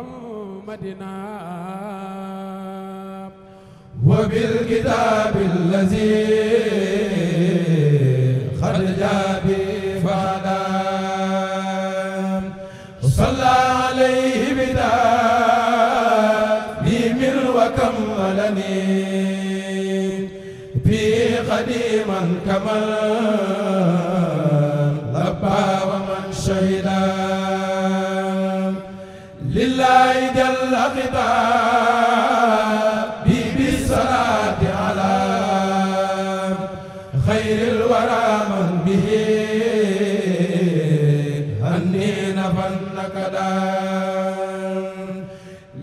محمدنا وبالكتاب الذي قد جاء بفهدان صلى عليه بتسليم وكملني في قديما كمل لبى ومن شهدا لله جل خطاب بالصلاة على خير الورى من به هنين فنكدا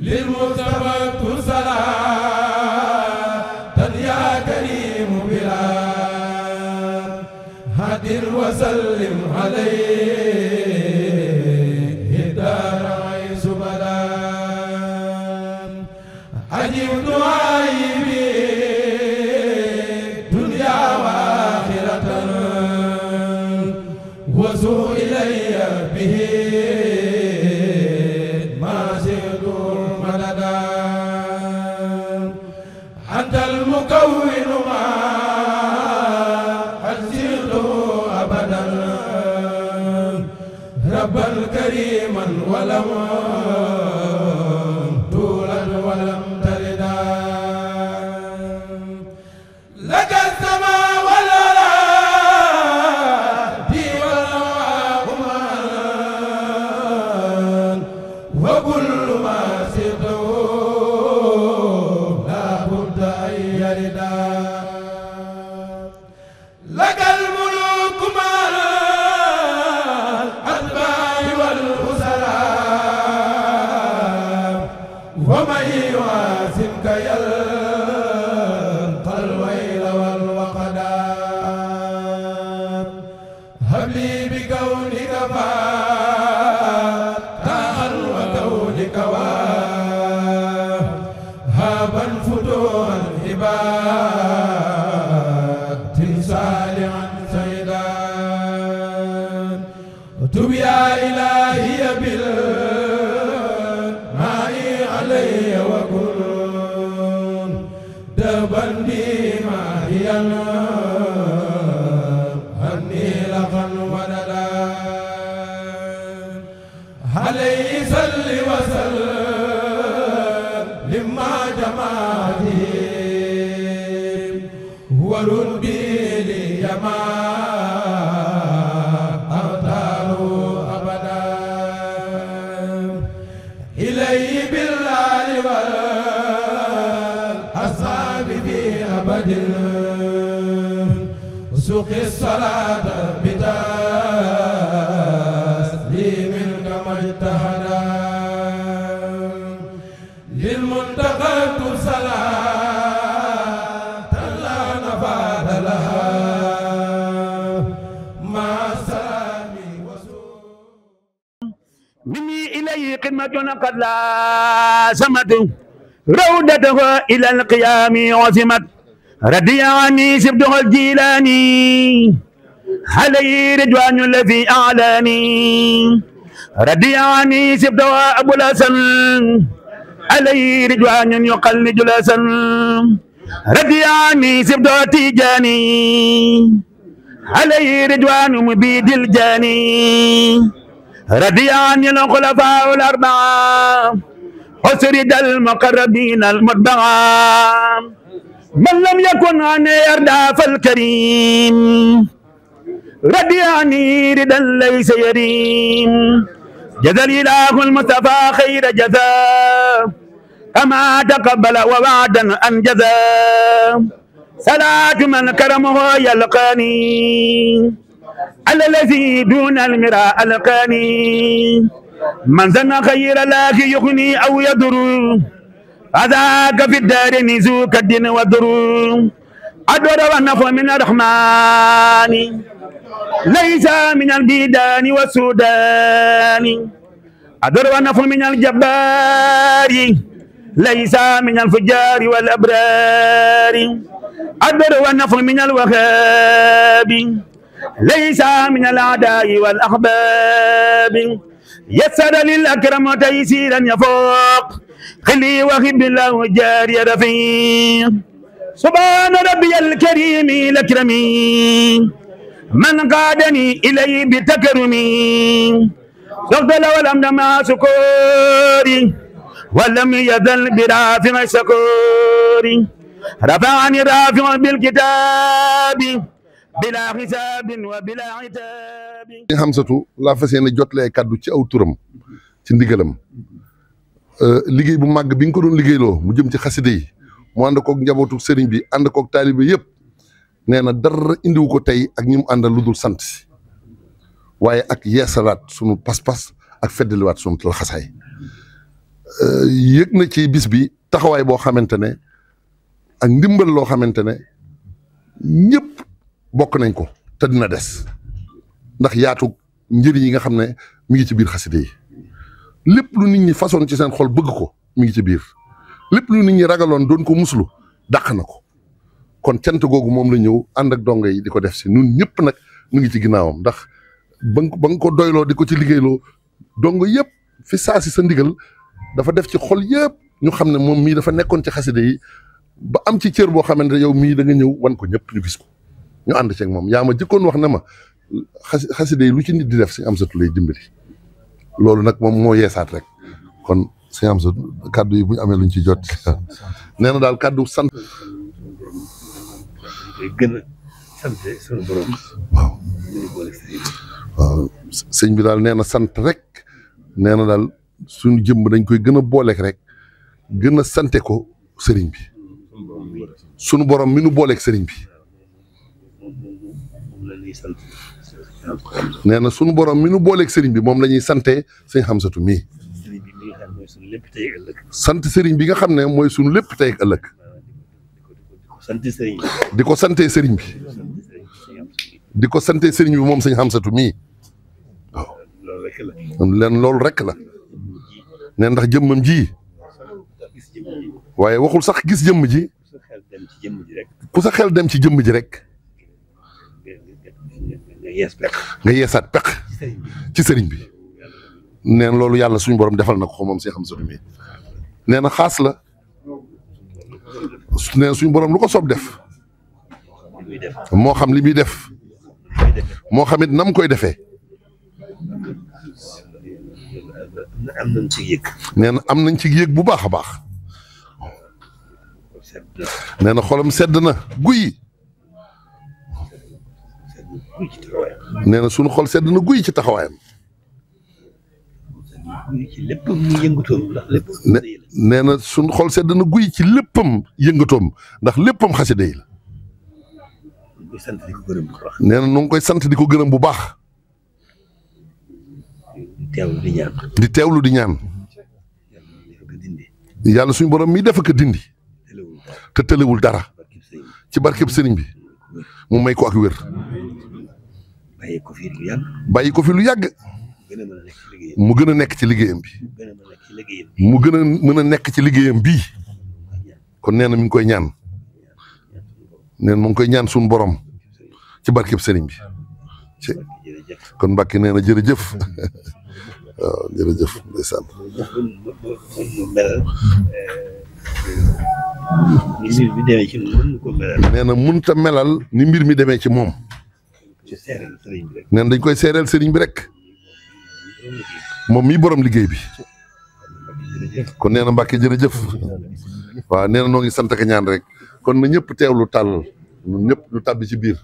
للمصطفى صلاة يا كريم بلا هدر وسلم عليه الدار عيس بدا أجب دعائي بدنيا وآخرة وسوء إلي به ما زدت مددا أنت المكون ما أزلته أبدا ربا كريما ولم تولد ولم تلدا لك السماء والأرض والأمان وكل ما سرته لا بد أن يردا لك الملوك مع الأتباع والأسراء ومن يواسمك يلقى الويل والوقدان هب لي بكونك فاتحا وكونك وهابا فتوحا هبات صالحا سيدا تب يا إلهي بالماء علي وكن دبا ديما هي هني لقا وددا عليه صل وسلم لما جماعتي ورد لي يما أغتار أبدا إليه بالآل والأصحاب في أبد سوق الصلاة بتسليم كما اجتهدا للمنتقى صلاة لا نفاد لها مع السلام وسوء مني إليه قمة قد لازمت رودته إلى القيام عزمت رضي عني سبته الجيلاني عليه رضوان الذي أعلاني رضي عني سبته أبو الحسن عليه رضوان يقلد الحسن رضي عني سبته تيجاني عليه رضوان مبيد الجاني رضي عني الخلفاء الأربعة حسرد المقربين المتبعة من لم يكن عني يرضى فالكريم رضي عني رضا ليس يريم جزى الإله المصطفى خير جزاء كما تقبل ووعدا أنجزا صلاة من كرمه يلقاني على الذي دون المراء ألقاني من ظن خير الله يغني أو يضر هذاك في الدار نزوك الدين والضر أدور والنفع من الرحمن ليس من البيدان والسودان أدور والنفع من الجبار ليس من الفجار والأبرار أدور والنفع من الوهاب ليس من الأعداء والأحباب يسر للأكرم تيسيرا يفوق خلي وخب الله جاري رفيق سبحان ربي الكريم الأكرم من قادني إليه بتكرمي سقط ولم مع سكوري ولم يزل برافع سكوري رفعني رافع بالكتاب بلا حساب وبلا عتاب. Hamsatu laa fas yéene jotlee kàddu ci aw turam ci ndigalam liggéey bu màgg bi nga ko doon liggéeyloo mu jëm ci xaside yi mu ànd koog njabootu sëriñ bi ànd koog taalibe yëpp nee na dara indiwu ko tey ak ñi mu àndal lu dul sant waaye ak yeesalaat sunu pas-pas ak feddaliwaat sunu laxasaay yëg na ci bis bi taxawaay boo xamante ne ak ndimbal loo xamante ne ñëpp bokk nañ ko te dina des ndax yaatu njëriñ yi nga xam ne mi ngi ci biir xaside yi lépp lu nit ñi façon ci seen xol bëgg ko mi ngi ci biir lépp lu nit ñi ragaloon doon ko muslu dàq na ko kon cant googu moom la ñëw ànd ak dongo yi di ko def si ñun ñëpp nag mu ngi ci ginnaawam ndax ba nga ko doyloo di ko ci liggéeyloo dongo yëpp fi saa si sa ndigal dafa def ci xol yëpp ñu xam ne moom mii dafa nekkoon ci xaside yi ba am ci cër boo xamante ne yow mii da nga ñëw wan ko ñëpp ñu gis ko ñu ànd ceeg moom yaa ma jëkkoon wax ne ma xaside yi lu ci nit di def Sëñ Amsatu lay dimbali loolu nag moom moo yeesaat rek kon Sëñ Amsatu kàddu yi bu ñu amee luñ ci jot nee na daal kàddu sant. gën a sant sunu borom. waaw sëñ bi daal nee na sant rek nee na daal suñu jëmm dañ koy gën a booleek rek gën a sante ko sëriñ bi sunu borom mi nu booleek sëriñ bi nee na sunu borom mi nu booleek sëriñ bi moom la ñuy sante Sëñ Hamsatu mii sant sëriñ bi nga xam ne mooy sunu lépp tey ak ëllëg di ko sante sëriñ bi di ko sante sëriñ bi moom Sëñ Hamsatu mii waaw leen loolu rek la nee ndax jëmmam ji waaye waxul sax gis jëmm ji ku sa xel dem ci jëmm ji rek nga yeesaat peq ci sëriñ bi nee na loolu yàlla suñu borom defal na ko moom Sëñ Hamsatu mii nee na xaas la nee na suñu borom lu ko soob def moo xam li muy def moo xam it nam koy defee nee na am nañ ci yëg bu baax a baax nee na xolam sedd na guy nee na suñu xol sedd na guy ci taxawaayam nee na suñu xol sedd na guy ci léppam yëngatoom ndax léppam xasida yi la nee na nu ngi koy sant di ko gërëm bu baax di teewlu di ñaan yàlla suñu borom mi def ak dindi te tëlewul dara ci barkeb sëriñ bi mu may ko ak wér bàyyi ko fi lu yàgg mu gën a nekk ci liggéeyam bi mu gën a mën a nekk ci liggéeyam bii kon nee na mi ngi koy ñaan nee na mu ngi koy ñaan suñu borom ci barkeb sëriñ bi kon Mbàkke nee na jërëjëf waaw jërëjëf ndeysaan nee na mënut a melal ni mbir mi demee ci moom nee na dañ koy seereel sëriñ bi rek moom mii borom liggéey bi kon nee na Mbàkke jërëjëf waaw nee na noo ngi sant ak ñaan rek kon na ñëpp teewlu tàll ñun ñëpp ñu tàbbi ci biir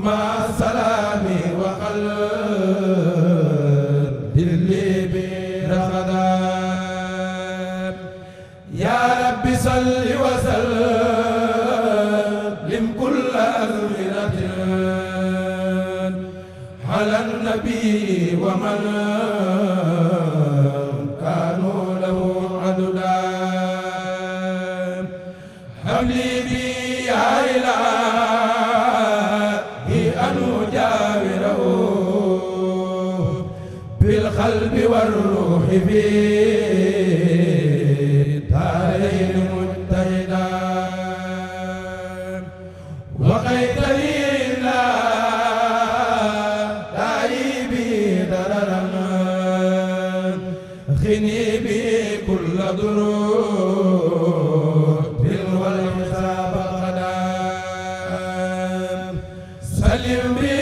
ma salami wa أزمنة على النبي ومن كانوا له عددا حبلي بي يا إلهي أن أجاوره بالقلب والروح في دارين مجتهدا وقيت لي لا دايبي دررا خني بي كل ضرور والحساب غدا سلم بي